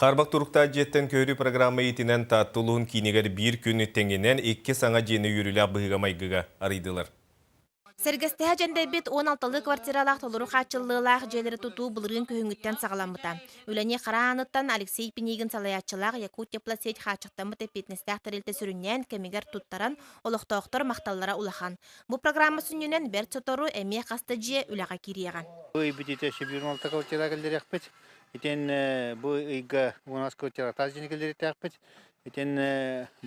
Хаарбах туруктаах дьиэттэн көһөрүү программа иитинэн Таатта улууһун киинигэр биир күн тэҥинэн икки саҥа дьиэни үөрүүлээх быһыыга-майгыга арыйдылар. Сэргэстэһэ дьэндэйбит 16-лыы квартиралаах толору хааччыллыылаах дьиэлэри тутуу былырыын күһүҥҥүттэн саҕаламмыта. Үлэни хара ааныттан Алексей Пинигин салайааччылаах Якуттеплосеть хааччахтаммыт эппиэтинэстээх тэрилтэ сүрүннээн кэмигэр туттаран, олохтоохтор махталлара улахан. Бу программа сүнньүнэн бэрт сотору эмиэ хас да дьиэ үлэҕэ киириэҕэ. Бу ыйбыт итэ 16 квартира киллэриэхпит. Итин бу ыйга 10 квартира дьиэни киллэриэхтээхпит. Итин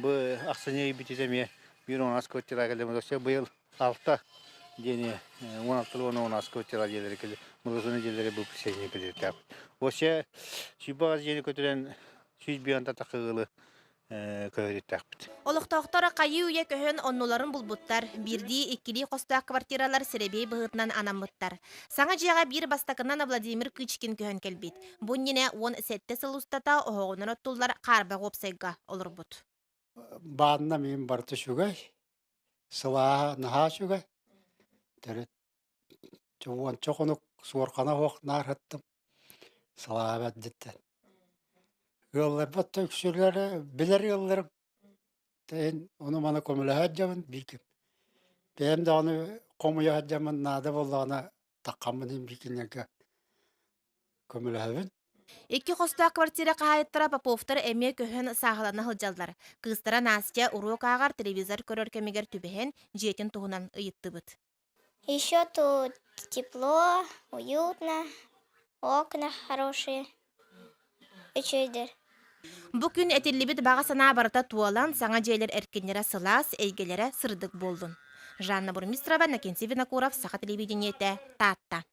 бу ахсынньы ыйбыт эмиэ биир 10 квартира кэллэ. Быйыл алта диэни 16 уонна 10 квартира дьиэлэри кэлли. Мылызыны дьиэлэри бу присоединение кэлиэхтээхпит. Вообще сүүрбэ дьиэни көтүрэн 105 тахыылы көһөрүөхтээхпит. Олохтоохтор хайыы-үйэ көһөн оннуларын булбуттар, биирдии-иккилии хостоох квартиралар сэрэбиэй быһыытынан анаммыттар. Саҥа дьиэҕэ биир бастакынан Владимир Кычкин көһөн кэлбит. Бу иннинэ 17 сыл устата оһоҕунан оттуллар хаарбах уопсайга олорбут. Баанна миин барыта үчүгэй, сылааһа наһаа үчүгэй. Төрүт уонча хонук суорҕана суох наар сыттым. Сылааһа бэрдиттэн. Ыалларбыт да үксүлэрэ билэр ыалларым. Тэһин ону-маны көмөлөһө сылдьабын биир Бэйэм даҕаны хомуйа сылдьаммын наада буоллаҕына таххаммын иһин биир кинилэргэ көмөлөһөбүн. Икки хостоох квартира хаһаайыттара Поповтар эмиэ көһөн сааһылана сылдьаллар. Кыыстара Настя уруок ааҕар, телевизор көрөр кэмигэр түбэһэн, дьиэтин туһунан ыйыттыбыт. Еще тут тепло, уютно, окна хорошие, үчүгэйдэр. Бу күн этиллибит баҕа санаа барыта туолан, саҥа дьиэлэр эркиннэрэ сылаас, эйгэлэрэ сырдык буоллун. Жанна Бурмистрова, Накинси Винокуров, Саха телевидениетэ, Таатта.